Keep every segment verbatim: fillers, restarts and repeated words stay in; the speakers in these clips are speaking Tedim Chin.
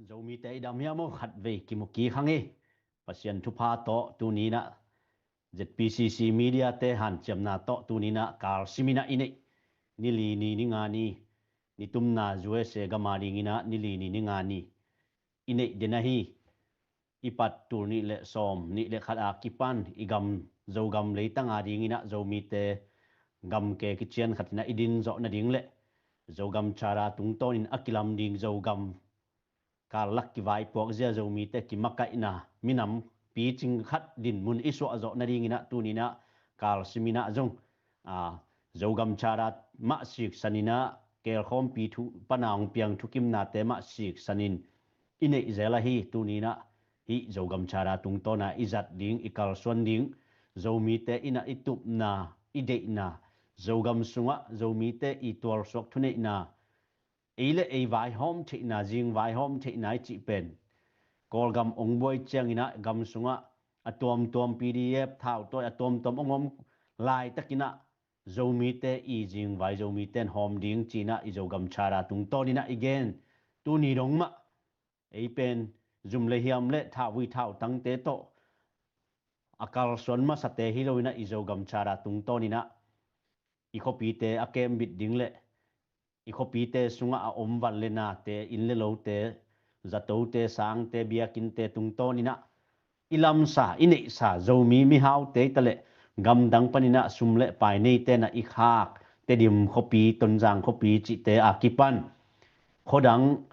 Zomite i dam hiam aw? Khatvei kimu kik hang hi. Pasian thupha tawh tuni-in ah Z P C C media te hanciamna tawh tuni-in ah kalsim in ah i neih ni li ni, ni nga ni, ni thumna U S A gam a dingin ah ni li ni, ni nga ni i neih den ahi. I pat tul nih le sawm nih le khat a kipan i gam, Zogam leitang a dingin ah Zomite gam ke kician khat in ah i din zawh nading le Zogam Charter tungtawnin a kilam ding Zogam karlak kivaipuak zia, Zomite kimakaihna, minam picing khat dinmun i suah zawh nadingin ah tuni-in ah kalsim in ah zong, a, Zogam Charter mah siksan in ah, kelkhawmpi thu pan a hong piang thukimnate mah siksan in i neih zel ahi. Tuni-in ah hih Zogam Charter tungtawn a i zat ding, i kalsuan ding, Zomite in ah i tupna, i deihna, Zogam sungah Zomite i tualsuak thuneihna, ei le ei vaihawm theihna, zing vaihawm theihna i cih pen Kawlgam hong buai ciangin ah gam sungah a tuamtuam P D F thau tawi a tuamtuam hong om laitakin ah Zomite i zingvai Zomite in hawm ding ci-in ah i Zogam Charter tungtawnin ah i gen. Tuni dong mah ei pen zum le hiam le thauvui thautangte tawh a kalsuan masate hi lo-in ah i Zogam Charter tungtawnin ah i khuapite a kembit ding le i khuapite sungah a om van le nate, inn le lote, zatote, sangte, biakinnte tungtawnin ah i lamsa, i neihsa, Zomi mihaute i ta le gamdang panin ah sum le pai neite in ah i khak Tedim khuapi, Tonzang khuapi cihte a kipan khuadang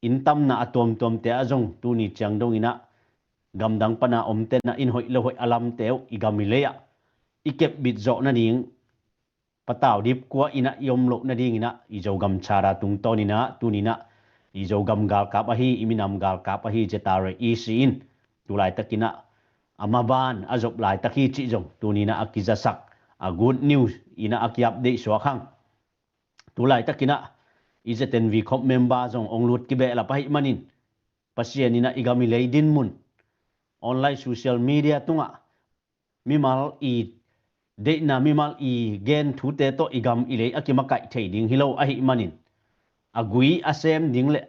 inn tamna a tuamtuamte ah zong tuni ciang dongin ah gamdang pan a omte in ah inn hoih lo hoih a lamte uh i gam i lei ah i kepbit zawh nading patau dip kua in ah i om loh nadingin ah i Zogam Charter tungtawnin ah tuni-in ah i Zogam galkap ahi, i minam galkap ahi Z R A E C in tu laitakin ah a maban a zop laitak hi cih zong tuni-in ah a kizasak, a good news in ah a ki-update suak hang. Tu laitakin ah i Z N V Corp member zong hong lut kibehlap ahih manin Pasian in ah i gam i lei dinmun, online social media tungah mimal i deihna, mimal i gen thute tawh i gam i lei a kimakaih thei ding hi lo ahih manin a gui a sem ding le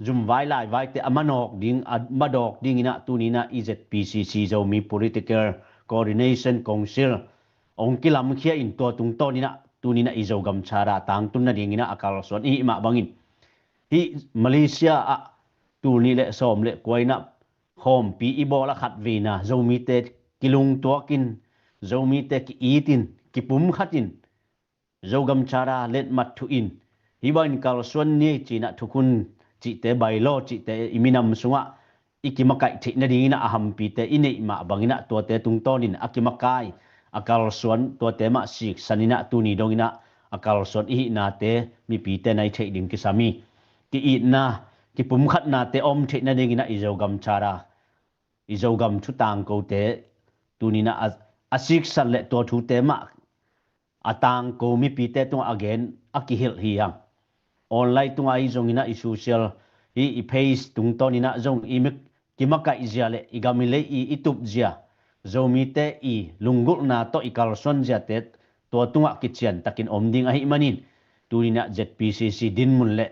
zumvai laivaite a manawk ding, a madawk dingin ah tuni-in ah i Z P C C, Zomi Political Coordination Council hong kilamkhia in tua tungtawnin ah tuni-in ah i Zogam Charter tangtun nadingin ah a kalsuan i hih mah bangin hih Malaysia ah tul nih le sawm le kua in ah khawmpi i bawl a khatveina, Zomite kilungtuakin, Zomite ki-itin, kipumkhatin, Zogam Charter letmat thuin, hih bangin kalsuan ni ei ci-in ah thukhun cihte, bylaw cihte i minam sungah i kimakaih theih nadingin ah a hampite i neih mah bangin ah tuate tungtawnin a kimakai, a kalsuan, tuate mah siksanin ah tuni dongin ah a kalsuan i hihnate mipite in ah i theih ding kisam hi. Ki-itna, kipumkhatnate om theih nadingin ah i Zogam Charter, i Zogam thutangkote tuni-in ah a, a siksan le tua thute mah a tangko mipite tungah a gen a kihilh hi hang. Online tungah ahi zongin ah i social, hih i page tungtawnin ah zong i mi-, kimakaih zia le i gam i lei i, i tup zia, Zomite i lunggulhna tawh i kalsuan ziate tua tungah kiciantakin om ding ahih manin tuni-in ah Z P C C dinmun le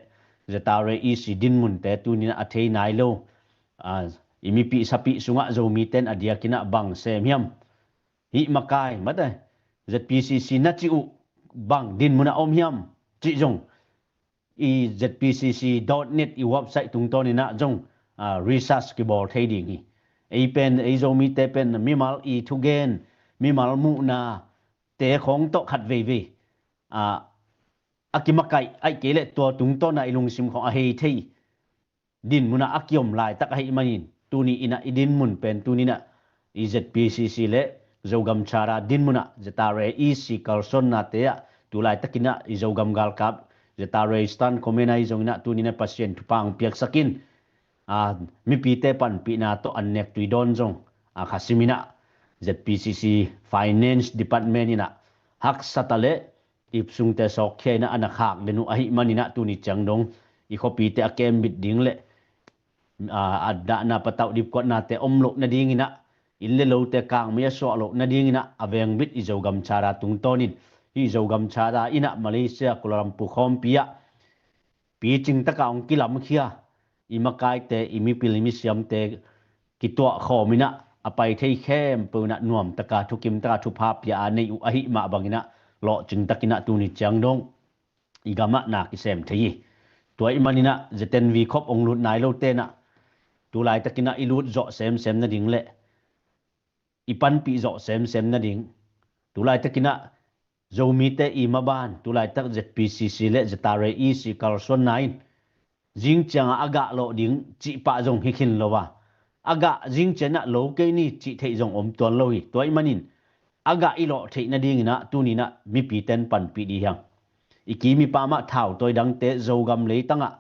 Z R A E C dinmunte tuni-in ah a thei nai lo, a, i mipih sapih sungah Zomite in a diakin ah bang sem hiam? Hih makai mate, Z P C C na cih uh bang dinmun ah om hiam cih zong i Z P C C dot net i website tungtawnin ah zong, a, research kibawl thei ding hi. Ei pen, ei Zomite pen mimal i thugen, mimal muhna te khawng tawh khat veivei, a, a kimakaih ahih kei leh tua tungtawn ah i lungsim khawng a hei thei dinmun ah a kiom laitak ahih manin tuni-in ah i dinmun pen tuni-in ah i Z P C C le Zogam Charter dinmun ah Z R A E C kalsuannate ah tu laitakin ah i Zogam galkap Z R A Eastern Command ahi zongin ah tuni-in ah Pasian thupha hong piaksakin, a, mipite panpihna tawh an nek tui dawn zong, a, kha simin ah Z P C C Finance Department in ah haksat a le ip sungte sawkkhia in ah a na khak den uh ahih manin ah tuni ciang dong i khuapite a kembit ding le, a, a dahna patauh dipkuatnate om loh nadingin ah, inn le lote kangmei a suah loh nadingin ah a vengbit i Zogam Charter tungtawnin, hih Zogam Charter in ah Malaysia Kuala Lumpur khawmpi ah picing taka hong kilamkhia i makaite, i mipil, i misiamte kituah khawm inah a pai thei khempeuh inah nuamtaka, thukimtaka, thupha pia a neih uh ahih mah bang inah lawhcing tak inah tuni ciang dong i gamah na kisem thei hi. Tua ih man inah Z N V khop ong lut nai lo tenah tu laitak inah i lut zawh semsem nading le i panpih zawh semsem nading, tu laitak inah Zomite i maban, tu laitak Z P C C le Z R A E C kalsuanna in zing ciangah a gah lawh ding cih pah zong hi khin lo a, a gah zing ciangah lo kei ni cih theih zong om tuan lo hi. Tua ih manin a gah i lawh theih nading inah tuni inah mipite in panpih dih hiang. I kim i pam ah thautawi dangte Zogam leitangah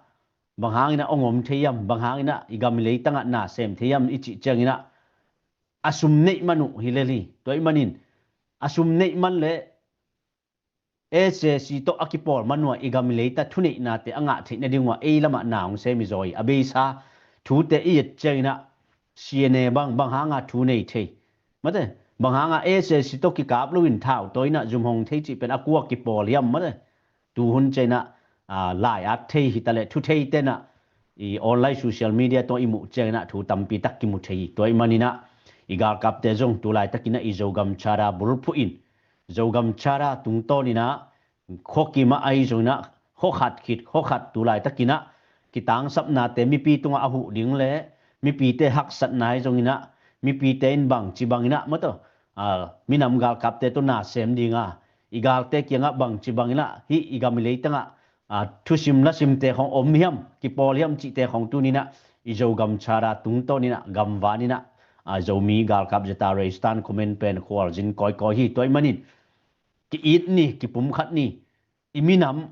bang hang inah ong om thei hiam, bang hang inah i gam i leitangah na sem thei hiam i cih ciang inah a sum neih man uh hi lel hi. Tua ih manin a sum neih man le S A C tawh a kipawl man uh ah i gam i leita thuneihnate a ngah theih nading uh ah ei lamah na hong sem hi zaw hi. A beisa thute i et ciang inah C N A bang, bang hanga thu nei thei, mate, bang hanga S A C tawh kikap loin thautawi inah zum hong thei cih pen a kua kipawl hiam, mate. Tuhun ciang inah, ah, lai at thei hi taleh thu thei tenah i online social media tawh i muh ciang inah thu tampi tak kimu thei hi. Tua ih man inah i galkapte zong tu laitak inah i Zogam Charter bulphuh in, Zogam Charter tungtawn inah khuakim ah ahi zong inah khuakhat khit khuakhat tu laitak inah kitangsapnate mipi tungah a huh ding le mipite haksatna ahi zong inah mipite in bangci bang inah, mate, ah, minam galkapte tawh na sem dinga, i galte kiangah bangci bang inah hih i gam i leitangah, ah, thusim lasimte khong om hiam, kipawl hiam cihte khong tuni inah i Zogam Charter tungtawn inah gamvan inah, ah, Zomi galkap Z R A stand comment pen khualzin kawikawi hi. Tua ih manin ki-it ni, kipumkhat ni. I minam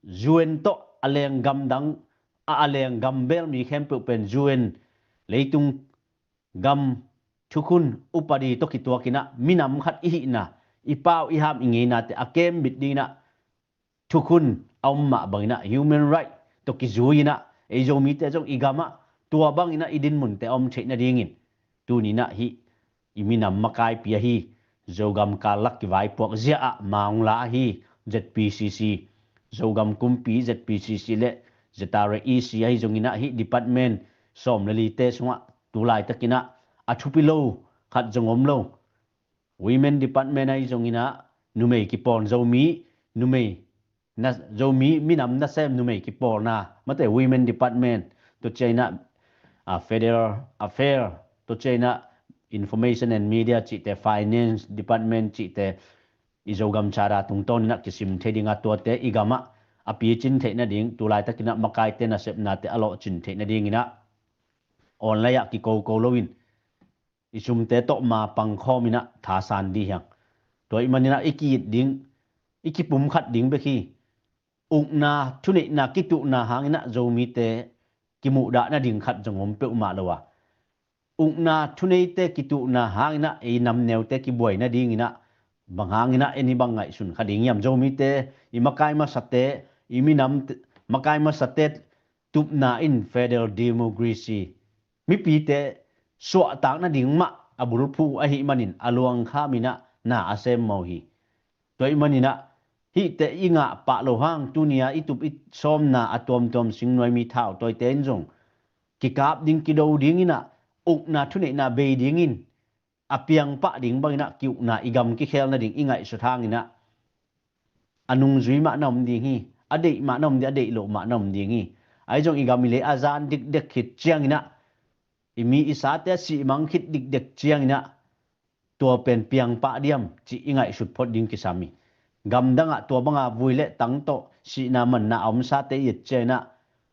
U N tawh a lenggam dang, a, a lenggam bel mi khempeuh pen U N leitung gam thukhun upadi tawh kituak inah minam khat i hihna, i pau i ham i ngeinate a kembit ding inah thukhun a om mah bang inah human right tawh kizui inah ei Zomite zong i gamah tua bang inah i dinmunte a om theih nadingin tuni inah hih i minam makaipi ahi Zogam kallak kivaipuak zia ah ma ong la ahi Z P C C, Zogam kumpi Z P C C le Z R A E C ahi zong inah hih department sawm le lite sungah tu laitak inah a thupi lo khat zong om lo. Women department ahi zong inah numei kipawl, Zomi numei na, Zomi minam nasem numei kipawlna, mate, women department, tua ciang inah, ah, federal affair, tua ciang inah information and media cihte, finance department cihte, i Zogam Charter tungtawn inah kisim thei dinga tuate i gamah a picin theih nading tu laitak inah makaite nasepnate a lawhcin theih nading inah online ah kikoko loin i sumte tawh ma pangkhawm inah thasan dih hiang. Tua ih man inah i ki-it ding, i kipumkhat ding bek hi. Ukna, thuneihna, kituhna hang inah Zomite kimuhdah nading khat zong om peuhmah lo a, ukna thuneite kituhna hang inah ei namneute kibuai nading inah bang hang inah en hi bang ngaihsun kha ding hiam? Zomite, i makai masate, i minam makai masate tupna in federal democracy mipite suahtak nading mah a bulphuh ahih manin a luangkham inah na a sem mawh hi. Tua ih man inah hihte i ngah pah loh hang tuni-a i tup i sawmna a tuamtuam singnuai mi thautawite in zong kikap ding, kido ding inah ukna thuneihna bei dingin a piangpah ding bang inah ki-ukna i gam kikhel nading i ngaihsut hang inah a nungzui mah na om ding hi. A deih mah na om ding, a deih loh mah na om ding hi. Ahi zong i gam i lei a zan dikdek khit ciang inah, i mi i sate a sihmang khit dikdek ciang inah tua pen piangpah diam cih i ngaihsut phot ding kisam hi. Gamdangah tua banga vui le tang tawh sihna manna a omsate i et ciang inah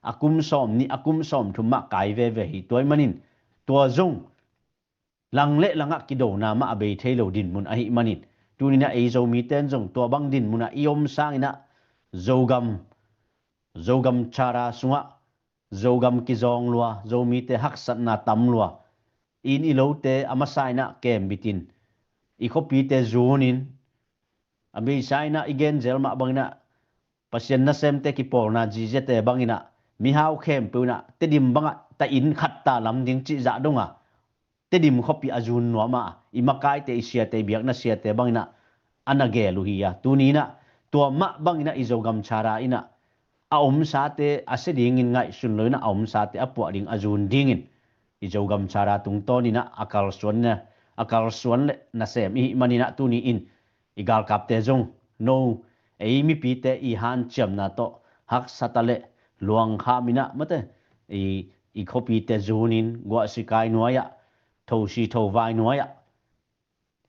a kum sawm nih, a kum sawm thum mah kai veve hi. Tua ih manin tua zong lang le langah kidona mah a bei thei lo dinmun ahih manin tuni inah ei Zomite in zong tua bang dinmunah i om sang inah Zogam, Zogam Charter sungah Zogam kizawng lua, Zomite haksatna tam lua, inn i lote a masa inah kembit in, i khuapite zun in, a beisa inah i genzel mah bang inah Pasian nasemte kipawlna ziziate bang inah mihau khempeuh inah Tedim bangah ta inn khat ta lam ding cih zah donga Tedim khuapi a zun nuam a, i makaite, i siate, i biakna siate bang inah a na gel uh hi a, tuni inah tua mah bang inah i Zogam Charter inah a omsate a sia dingin ngaihsun lo inah a omsate a puah ding a zun dingin i Zogam Charter tungtawninah a kalsuan na, a kalsuan le nasem i hih maninah tuni in i galkapte zong no ei mipite i hanciamna tawh haksata le luangkham inah mate i, i khuapite zunin guahsikai nuai-ah thosi thovai nuai-ah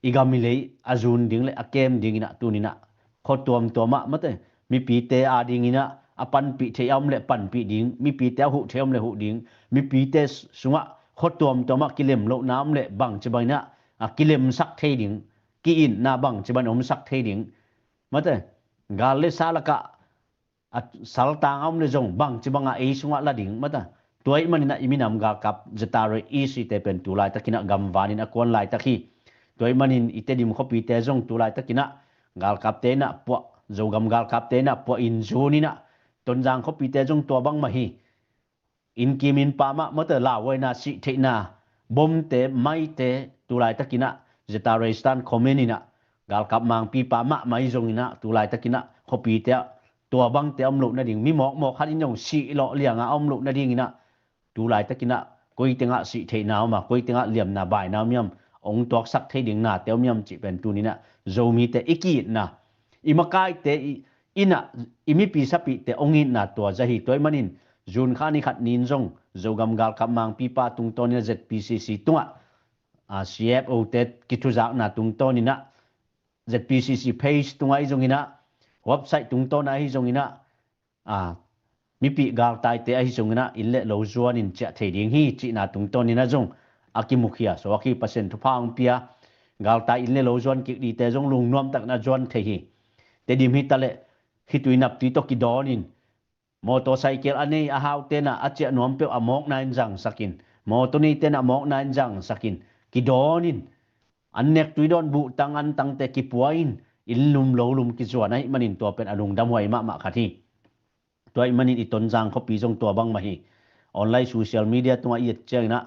i gam i lei a zun ding le a kem dinginah tuninah khua tuamtuamah mate mipite a dinginah a panpih thei a om le panpih ding, mipite a huh thei a om le huh ding, mipite sungah khua tuamtuamah kilem lohna om le bangci banginah a kilemsak thei ding, ki-itna bangci bangin omsak thei ding mate gal le sa lakah a saltang a om le zong bangci bangah ei sungah la ding mata. Tua ih maninah i minam galkap Zatare i site pen tu laitakinah gamvanin a kuan laitak hi. Tua ih manin i Tedim khuapite zong tu laitakinah galkapte inah puah, Zogam galkapte inah puah in zuninah Tonzang khuapite zong tua bang mah hi. Innkim innpa mah mata lauhuaina sih theihna bomte maite tu laitakinah Zatare stand comment inah galkap mangpipa mahmah i zonginah tu laitakinah khuapite ah tua bangte a om loh nading, mi mawkmawk khat in zong sih lawh lianga a om loh nadinginah tu laitakinah koi tengah sih theihna om a, koi tengah liamna baina om hiam, hong tuaksak thei ding nate om hiam cih pen tuninah Zomite i ki-itna, i makaite i, inah i mipi sapihte hong itna tua za hi. Tua ih manin June kha ni khat nin zong Zogam galkap mangpipa tungtawninah Z P C C tungah a, C F O te kithuzakna tungtawninah Z P C C page tungah ahi zonginah website tungtawnah ahi zonginah a, mipih galtaite ahi zonginah inn le lo zuanin ciah thei ding hi cihna tungtawninah zong a kimukhia suak hi. Pasian thupha hong pia galtai inn le lo zuan kik dite zong lungnuamtakna zuan thei hi. Tedim hi taleh khitui naptui tawh kidawnin motorcycle a nei a hau tenah a ciah nuam peuh a mawkna in zangsakin, motor nei tenah a mawkna in zangsakin kidawnin an nek tui dawn buhtang antangte kipua in inn lum lo lum kizuan ahih manin tua pen a lungdamhuai mahmah khat hi. Tua ih manin i Tonzang khuapi zong tua bang mah hi. Online social media tungah i et cianginah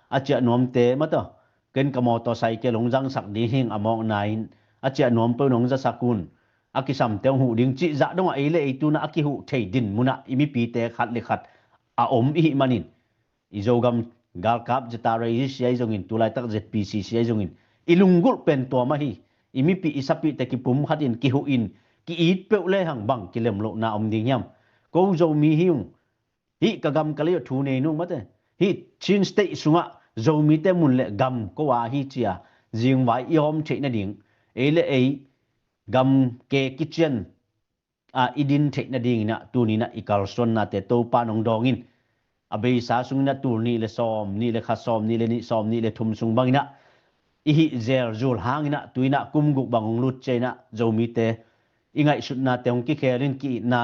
a ciah nuamte mataw ken ka motorcycle hong zangsak ding hing a mawkna in a ciah nuam peuh in hong zasak un a kisamte hong huh ding cih zah dongah ei le ei tunah a kihuh thei din munah i mipite khat le khat a om i hih manin i Zogam galkap Zatare i sia i zongin tu laitak Z P C C i zongin i lunggulh pen tua mah hi. I mipih i sapihte kipum khatin kihuhin ki-it peuh lehang bang kilem lohna om ding hiam? Ko Zomi hi ung. Hih ka gam ka lei uh thu nei nung mate. Hih Chin State sungah Zomite mun le gam ko a hi cia zingvai i hawm theih nading ei le ei gam ke kician a i din theih nadinginah tuninah i kalsuannate Topa nong dawngin a beisa sunginah tul nih le sawm nih le khat sawm nih le nih sawm nih le thum sung banginah i hih zel zul hanginah tuinah kum guk bang hong lut ciainah Zomite i ngaihsutnate hong kikhelin ki-itna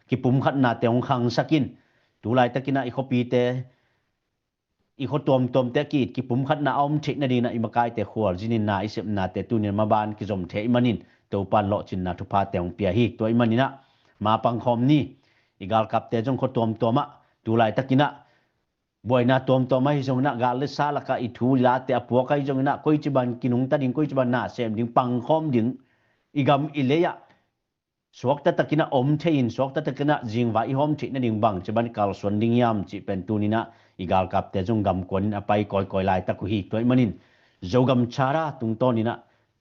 kipumkhatnate hong khangsakin tu laitakinah i khuapite i khua tuamtuamte a ki-it kipumkhatna a om theih nadinginah i makaite khualzininna i sepnate tunin maban kizom theih manin Topan lawhcinna thuphate hong pia hi. Tua ih maninah mapangkhawm ni. I galkapte zong khua tuamtuamah tu laitakinah buaina tuamtuam ahi zonginah gal le sa lakah i thu i late a puak ahi zonginah koici ban kinungta ding, koici ban na sem ding, pangkhawm ding, i gam i lei-ah suakta takinah om thei-in suakta takinah zingvai i hawm theih nading bangci ban kalsuan ding hiam cih pen tuninah i galkapte zong gamkuanin a pai kawikawi laitak uh hi. Tua ih manin Zogam Charter tungtawninah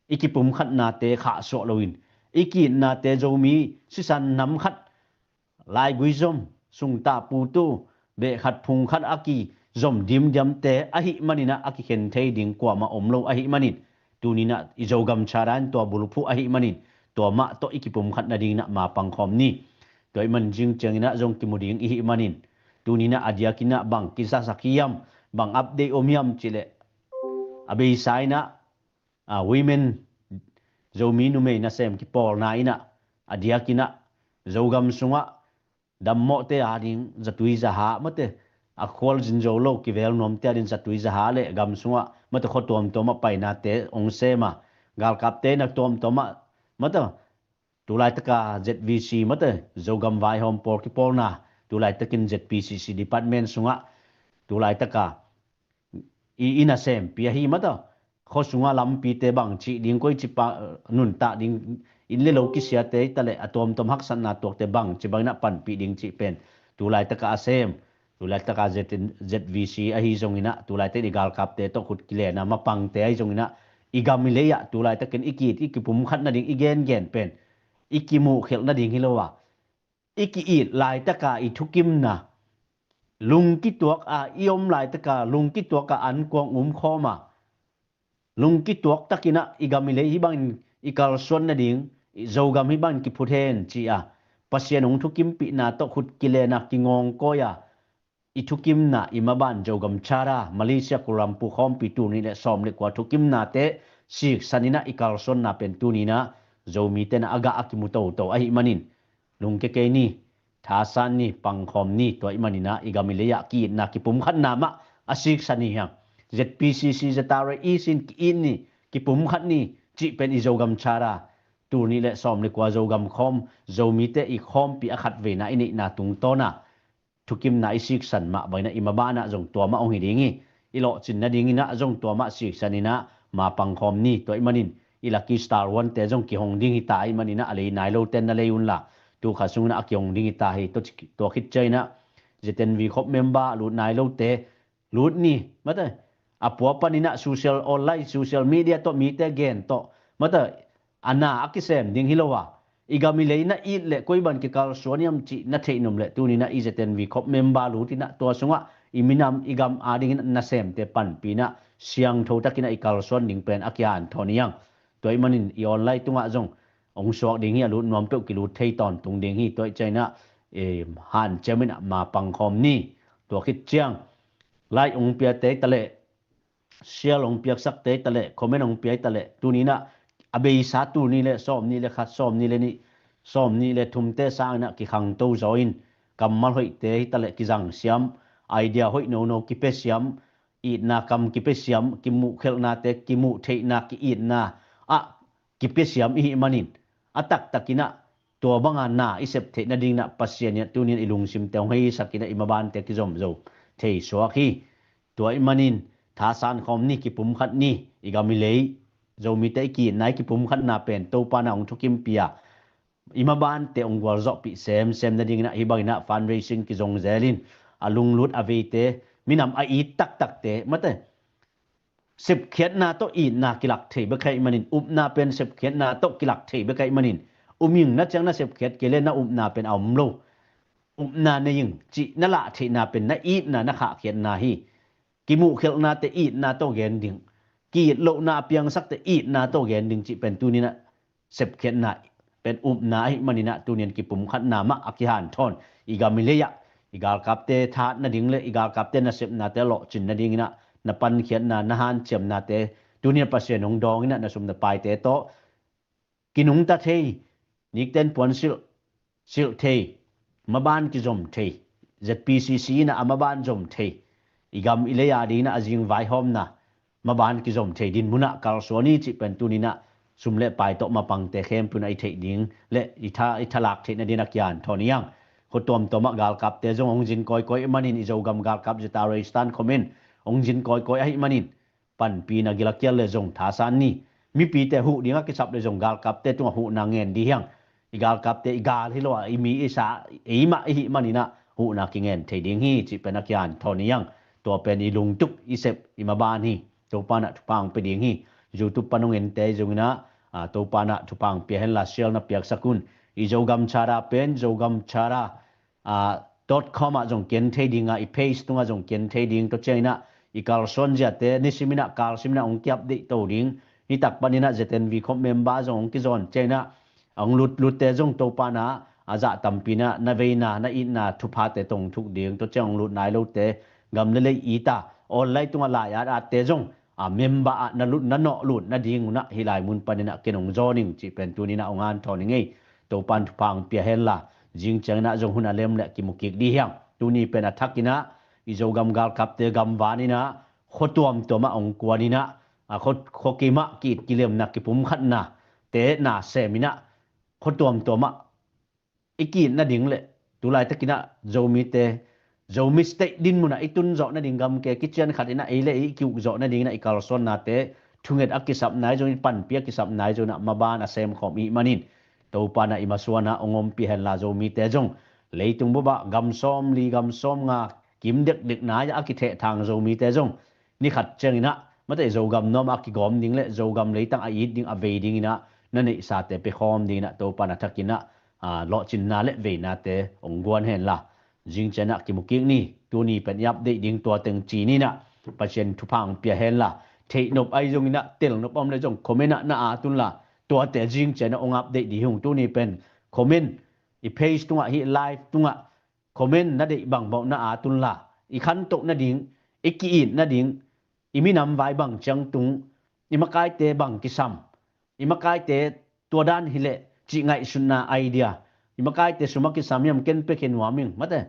i kipumkhatnate khahsuah loin i ki-itnate Zomi sisan nam khat laigui zom sungtah putu behkhat phungkhat a kizom dimdiamte ahih maninah a kikhen thei ding kuamah om lo ahih manin tuninah i Zogam Charter in tua bulphuh ahih manin tua mah tawh i kipumkhat nadinginah mapangkhawm ni. Tua ih man zing cianginah zong kimu ding i hih manin tuninah a diakinah bang kizasak hiam, bang update om hiam cihleh a beisa inah a, women Zomi numei nasem kipawlna inah a diakinah Zogam sungah dammawhte ading zatui zaha mate a khualzin zo lo kivel nuamte ading zatui zaha le gam sungah mate khua tuamtuamah painate hong sema galkapte inah tuamtuamah mate tu laitaka Z V C mate Zogam vaihawm pawl kipawlna tu laitakin Z P C C department sungah tu laitaka i ina sempi ahi mata khua sunga lampite bang cih ding koici pa nuntak ding inn le lo kisiate hi taleh a tuamtuam haksatna tuakte bangci bangin ah panpih ding cih pen tu laitaka a sem, tu laitaka Z N, Z V C ahi zongin ah tu laitakin i galkapte tawh khut kilen a mapangte ahi zongin ah i gam i lei ah tu laitakin i ki-it i kipumkhat nading i gengen pen i kimuhkhelh nading hi lo a, i ki-it laitaka i thukimna, lungkituak a i om laitaka lungkituak a ankuang umkhawm a, lungkituak takin ah i gam i lei hih bangin i kalsuan nading, i Zogam hih bangin kiphut hen ci a, Pasian hong thukimpihna tawh khut kilen a kingawngkawi a, i thukimna i maban Zogam Charter, Malaysia Kuala Lumpur khawmpi tul nih le sawm le kua thukimnate siksanin ah i kalsuanna pen tuni-in ah Zomite in ah a gah a kimu toto ahih manin lungkia kei ni, thasan ni, pangkhawm ni, tua ahih manin ah i gam i lei ah ki-itna kipumkhatna mah a siksa ni hi hang. Z P C C, Z R A, i sin ki-it ni, kipumkhat ni cih pen i Zogam Charter, tul nih le sawm le kua Zogam khawm, Zomite i khawmpi a khatveina i neihna tungtawn a thukimna i siksan mah bangin ah i maban ah zong tua mah hong hi ding hi. I lawhcin nadingin ah zong tua mah siksanin ah ma pangkhawm ni, tua ahih manin i Lucky Star One-te zong kihong ding hi ta ahih manin ah a lei nai lote na lei unla, tu kha sungin ah a kihong ding hi ta hi. Tua, tua khit ciangin ah Z N V Corp member a lut nai lote lut ni, mate, a pua panin ah social, online social media tawh mite gen tawh, mate, a na a kisem ding hi lo a, i gam i lei na it le koi ban kikalsuan hiam cih na theih nop leh tuni-in ah i Z N V Corp member lutin ah tua sungah i minam i gam adingin nasemte panpih in ah siangtho takin ah i kalsuan ding pen a kihanthawn hi hang. Tua ahih manin i online tungah zong hong suak ding hi, a lut nuam peuh kilut thei tawntung ding hi. Tua ahih ciangin ah, eh, hanciamin ah ma pangkhawm ni. Tua khit ciang like hong piate hi taleh, share hong piaksakte hi taleh, comment hong pia hi taleh, tuni-in ah a beisa tul nih le sawm nih le khat, sawm nih le nih, sawm nih le thumte sangin ah kikhangto zaw in, kammal hoihte hi taleh kizang siam, idea hoih nono kipia siam, itna kam kipia siam, kimuhkhelhnate, kimuhtheihna, ki-itna ah kipia siam i hih manin a taktakin ah tua banga na i sep theih nadingin ah Pasian in ah tuni-in i lungsimte hong heisakin ah i mabante kizomzo thei suak hi. Tua ahih manin thasan khawm ni, kipumkhat ni, i gam i lei, Zomite i ki-itna i kipumkhatna pen Topa in ah hong thukimpih a, i mabante hong gualzawhpih semsem nadingin ah hih bangin ah fundraising kizong zelin, a lunglut a veite, minam a it taktakte, mate, sepkhiatna tawh itna kilak thei bek ahih manin, upna pen sepkhiatna tawh kilak thei bek ahih manin, um ing, na ciang na sepkhiat kei leh na upna pen a om lo. Upna nei ing cih na lah theihna pen na itna, na khahkhiatna hi. Kimuhkhelhnate itna tawh gen ding, ki-it lohna a piangsakte itna tawh gen ding cih pen tuni-in ah sepkhiatna pen upna ahih manin ah tuni-in kipumkhatna mah a kihanthawn, i gam i lei ah i galkapte thahat nading le i galkapte nasepnate lawhcin nadingin ah na pankhiatna, na hanciamnate, tuni-in ah Pasian hong dawngin ah na sum na paite tawh kinungta thei, nikten puansilh, silh thei, maban kizom thei, Z P C C in ah a maban zom thei, i gam i lei adingin ah a zing vaihawmna maban kizom thei dinmun ah kalsuan hi cih pen tuni-in ah sum le pai tawh mapangte khempeuh in ah i theih ding le i tha, i thalak theih nadingin a kihanthawn hi hang. Khua tuamtuam ah galkapte zong hong zin kawikawi ahih manin, i Zogam galkap Z R A Eastern Command hong zin kawikawi ahih manin, panpihna gil a kial le zong thasan ni. Mipite huh ding a kisap le zong galkapte tungah huhna ngen ding hi hang. I galkapte i gal hi lo a, i mi i sa, eimah i hih manin ah huhna kingen thei ding hi cih pen a kihanthawn hi hang. Tua pen i lungtup i sep i maban hi. Topa in ah thupha hong pia ding hi. YouTube pan hong ente zongin ah, ah, Topa in ah thupha hong pia henla, share na piaksak un. I Zogam Charter pen Zogam Charter, ah, dot com ah zong ken thei ding a, i page tungah zong ken thei ding. Tua ciangin ah i kalsuan ziate nisimin ah kalsimin ah hong ki-update to ding. Nitak panin ah Z N V Corp member zong hong kizawn ciangin ah hong lutlutte zong Topa in ah a zah tampi in ah na veina, na itna thuphate tawh hong thuk ding. Tua ciang hong lut nai lote, gam le lei it a online tungah lai atatte zong a member ah na lut, na nawh lut nadingun ah hih lai mun panin ah ken hong zawn ing cih pen tuni-in ah hong hanthawn hi ing ei. Topa in thupha hong pia henla, zing ciangin ah zong hun a lem le kimukik ding hi hang. Tuni pen a thakin ah i Zogam galkapte gamvan in ah khua tuamtuam ah hong kuanin ah, a khua, khua kim ah ki-it kilemna, kipumkhatnate na semin ah khua tuamtuam ah i ki-it nading le tu laitakin ah Zomite, Zomi State dinmun ah i tun zawh nading, gamke kician khatin ah ei le ei i ki-uk zawh nadingin ah i kalsuannate thunget a kisapna i zong in, panpi a kisapna i zong in ah maban a semkhawm i hih manin Topa in ah i masuan ah hong ompih hen la, Zomite zong leitung bup ah gam sawm li gam sawm nga kim dekdek nai a kithehthang Zomite zong ni khat ciangin ah mate Zogam nuam a kigawm ding le Zogam leitang a it ding a vei dingin ah na neihsate pia khawm dingin ah Topa in a thakin ah, aa, lawhcinna le veinate hong guan hen la. Zing ciang ah kimu kik ni, tuni pen i update ding tua teng ci ni in ah Pasian thupha hong pia hen la. Theih nop ahi zongin ah tel nop a om le zong comment ah na at un la. Tuate zing ciang ah hong update ding hi ung. Tuni pen comment, i page tungah, hih live tungah comment na deih bangbang na at un la. I khantoh nading, i ki-it nading, i minam vai bang ciang tung, i makaite bang kisam, i makaite tua dan hi leh cih ngaihsutna idea, i makaite sum a kisam hiam, ken pia khe nuam ing mate,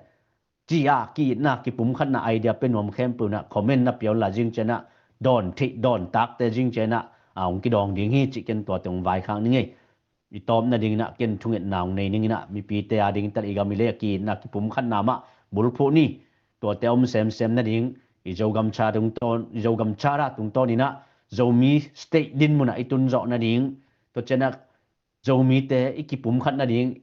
ci a ki-itna kipumkhatna idea pia nuam khempeuh in ah comment na pia un la. Zing ciang ah dawn theih dawn takte zing ciang ah, aa, hong kidawng ding hi cih ken tuate hong vaikhak ning ei. I tawp nadingin ah ken thungetna hong nei ning in ah mipite a ding tal i gam i lei a ki-itna kipumkhatna mah bulphuh ni. Tuate om semsem nading, i Zogam Charter tungtawn, i Zogam Charter tungtawn in ah Zomi state din mun ah i tun zawh nading, tua ciang ah Zomite i kipumkhat nading,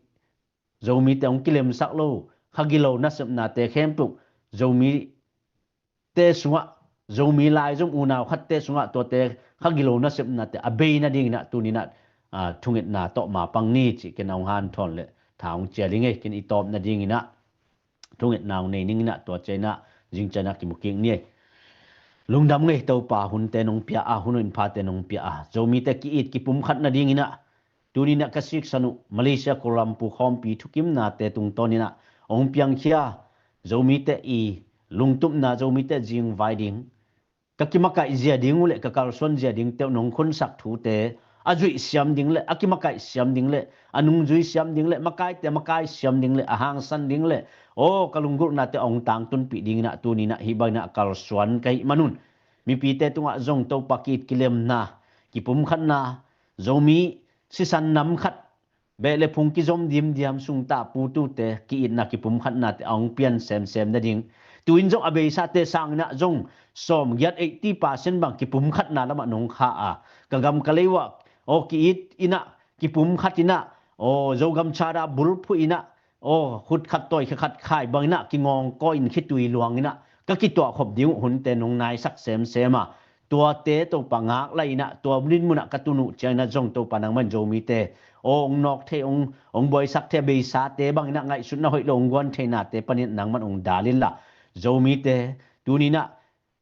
Zomite hong kilemsak lo, kha gilo nasepnate khempeuh Zomite sungah, Zomi laizom unau khatte sungah tuate kha gilo nasepnate a bei nadingin ah tuni in ah, aa, thungetna tawh mapang ni cih ken hong hanthawn le tha hong cial ing ei. Ken i tawp nadingin ah thungetna hong nei ning in ah tua ciang ah zing ciang ah kimu kik ni ei. Lungdam ing ei, Topa hunte nong pia a, hun hoih phate nong pia a, Zomite ki-it kipumkhat nadingin ah tuni in ah ka siksan uh Malaysia Kuala Lumpur khawmpi thukimnate tungtawn in ah hong piangkhia Zomite i lungtupna, Zomite zingvai ding, ka kimakaih zia ding uh le ka kalsuan zia dingte uh nong khunsak thute a zuih siam ding le a kimakaih siam ding le a nungzui siam ding le makaite makai siam ding le a hangsan ding le aw ka lunggulhnate hong tangtunpih dingin ah tuni in ah hih bangin ah kalsuan ka hih man un mipite tungah zong Topa ki-it kilemna, kipumkhatna, Zomi sisan nam khat beh le phung kizom dimdiam sungtah putute ki-itna kipumkhatnate a hong pian semsem nading, tu-in zong a beisate sangin ah zong sawmgiat, eighty percent bang kipumkhatna lamah nong kha a, ka gam ka lei uh ah aw ki-it in ah kipumkhat in ah aw Zogam Charter bulphuh in ah aw khut khat tawi khe khat khai bangin ah kingawngkawi in khitui luangin ah ka kituahkhop ding uh hunte nong naisak semsem a, tuate Topa ngaklah in ah tua dinmun ah ka tun uh ciangin ah zong Topa nangmah in Zomite aw hong nawk thei, hong, hong buaisak thei a beisate bangin ah ngaihsutna hoih lo hong guan theinate panin nangmah in hong dal in la, Zomite tuni in ah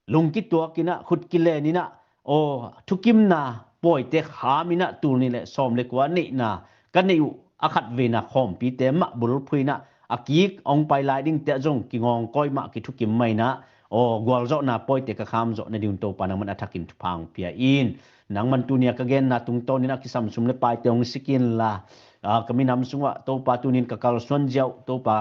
lung kituak in ah khut kilen in ah aw thukimna pawite kham in ah tul nih le sawm le kua neihna ka neih uh a khatveina khawmpite mah bulphuh in ah a kik hong pai lai dingte ah zong kingawngkawi mah kithukim mah in ah aw gualzawhna pawite ka kham zawh nading un Topa nangmah in a thakin thupha hong pia in. Nangmah in tuni a ka genna tungtawn in ah kisam sum le paite hong sik in la, aa, ka minam sungah Topa tuni in ka kalsuan zia uh Topa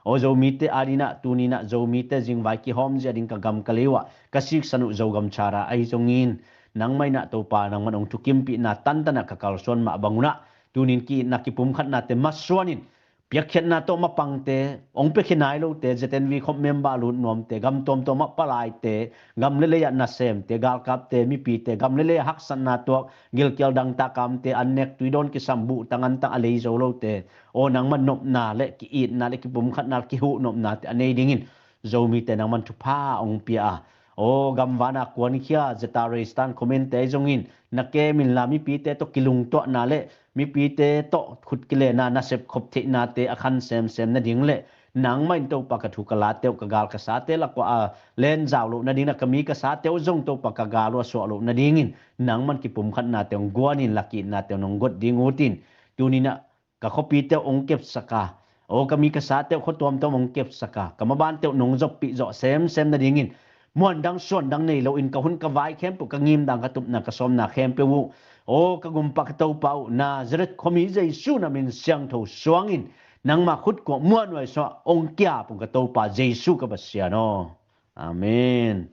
aw Zomite adingin ah tuni in ah Zomite zingvai kihawm zia ding ka gam ka lei uh ah ka siksan uh Zogam Charter ahi zongin nangmah in ah Topa nangmah in hong thukimpihna tantan ah ka kalsuan mah bang un ah tuni in ki-itna kipumkhatnate masuan in piakkhiatna tawh mapangte, hong piakhia nai lote, Z N V khop member lut nuamte, gam tuamtuam ah palaite, gam le lei ah nasemte, galkapte, mipite, gam le lei ah haksatna tuak, gilkial dangtak kamte, an nek, tuidawn kisam, buhtang antang a lei zo lote aw nangmah nopna le ki-itna le kipumkhatna le kihuhnopnate a nei dingin Zomite nangmah in thupha hong pia a, aw gamvana kuankhia zeta reistan khomente ahi zongin na kem in la, mipite tawh kilungtuahna le mipite tawh khut kilenna, nasep khop theihnate a khan semsem nading le nangmah in Topa ka thu ka late uh ka gal ka sate lak uh a len zau loh nading, na ka mi ka sate uh zong Topa ka gal uh a suah loh nadingin nangmah in kipumkhatnate hong guan in la, ki-itnate hong got ding ut in. Tuni in ah ka khuapite uh hong kepsak a, aw ka mi ka sate uh khua tuamtuam hong kepsak a, ka mabante uh nong zoppih zawh semsem nadingin muan dang suan dang nei loin ka hun ka vai khempeuh, ka ngim dang, ka tupna, ka sawmna khempeuh uh, aw ka gumpa ka Topa uh, Nazareth khuami Jesu na min siangtho suangin nangma khut kuak muanhuai sungah hong kiap ung ka Topa Jesu ka Pasian aw. Amen.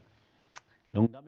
Lungdam